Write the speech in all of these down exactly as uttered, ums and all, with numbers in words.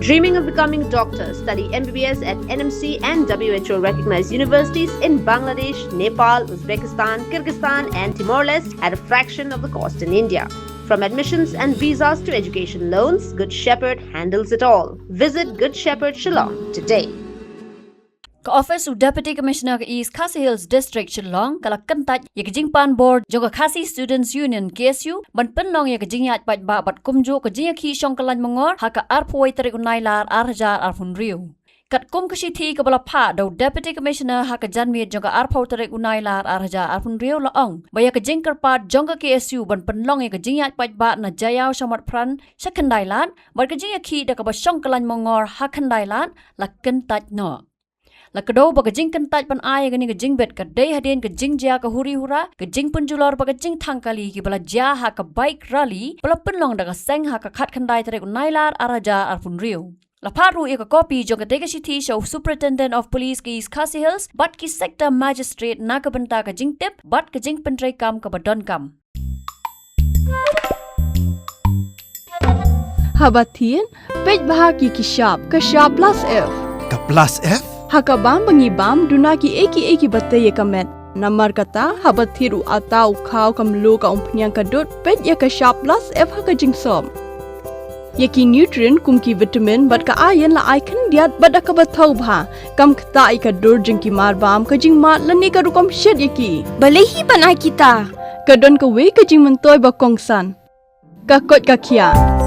Dreaming of becoming a doctor? Study M B B S at N M C and W H O recognized universities in Bangladesh, Nepal, Uzbekistan, Kyrgyzstan, and Timor Leste at a fraction of the cost in India. From admissions and visas to education loans, Good Shepherd handles it all. Visit Good Shepherd Shillong today. Ka office u Deputy Commissioner ka East Khasi Hills District Shillong ka la kyntait ïa ka jingpan bor jong ka Khasi Students Union, K S U, ban pynlong ïa ka jingïaid paidbah bad kumjuh ka jingïakhih shong kyllain mangor ha ka arphew tarik u Nailar ar hajar arphew hynriew. Katkum ka shithi kaba la phah da u Deputy Commissioner ha ka janmiet jong ka arphew tarik u Nailar ar hajar arphew hynriew, la ong ba ïa ka jingkyrpad jong ka K S U ban pynlong ïa ka jingïaid paidbah na Jaïaw sha Motphran sha Khyndailad bad ka jingïakhih da kaba shong kyllain mangor ha Khyndailad la kyntait noh. La kdew ba ka jingkyntait ban ai ïa kane ka jingbit ka dei hadien ka jingjia ka huri hura, ka jingpynjulor bad ka jingthang kali kiba la jia ha ka bike rally ba la pynlong da ka seng ha ka khatkhyndai tarik u Nailar ar hajar arphew hynriew. La phah ruh ïa ka kopi jong katei ka shithi sha u Superintendent of Police ka East Khasi Hills bad ki Sector Magistrate na ka bynta ka jingtip bad ka jingpyntreikam kaba donkam. Haba thied, peit bha ki ki shap, ka shap plus F. Ka plus F? Ha ka bam ba ngi bam, duna kiei kiei kiba tei ïa ka met. Namar kata, haba thied u atta, u khaw, ka mluh, ka umphniang, ka dud, peit ïa ka shap plus F ha ka jingsop. Ïa ki nutrient kum ki vitamin bad ka iron la ai khyndiat bad da kaba thaw bha. Kam ktah ïa ka dur jong ki marbam, ka jingmad lane ka rukom shet ïa ki. Balei hi ban ai kita? Ka don kawei ka jingmyntoi ba kongsan. Ka koit ka khiah.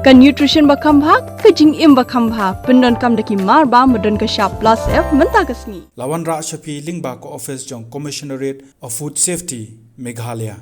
Ka nutrition ba kham bha, ka jingim ba kham bha. Pyndonkam da ki marbam ba don ka shap plus F mynta ka sngi. La wanrah sha phi lyngba ka office jong Commissionerate of Food Safety, Meghalaya.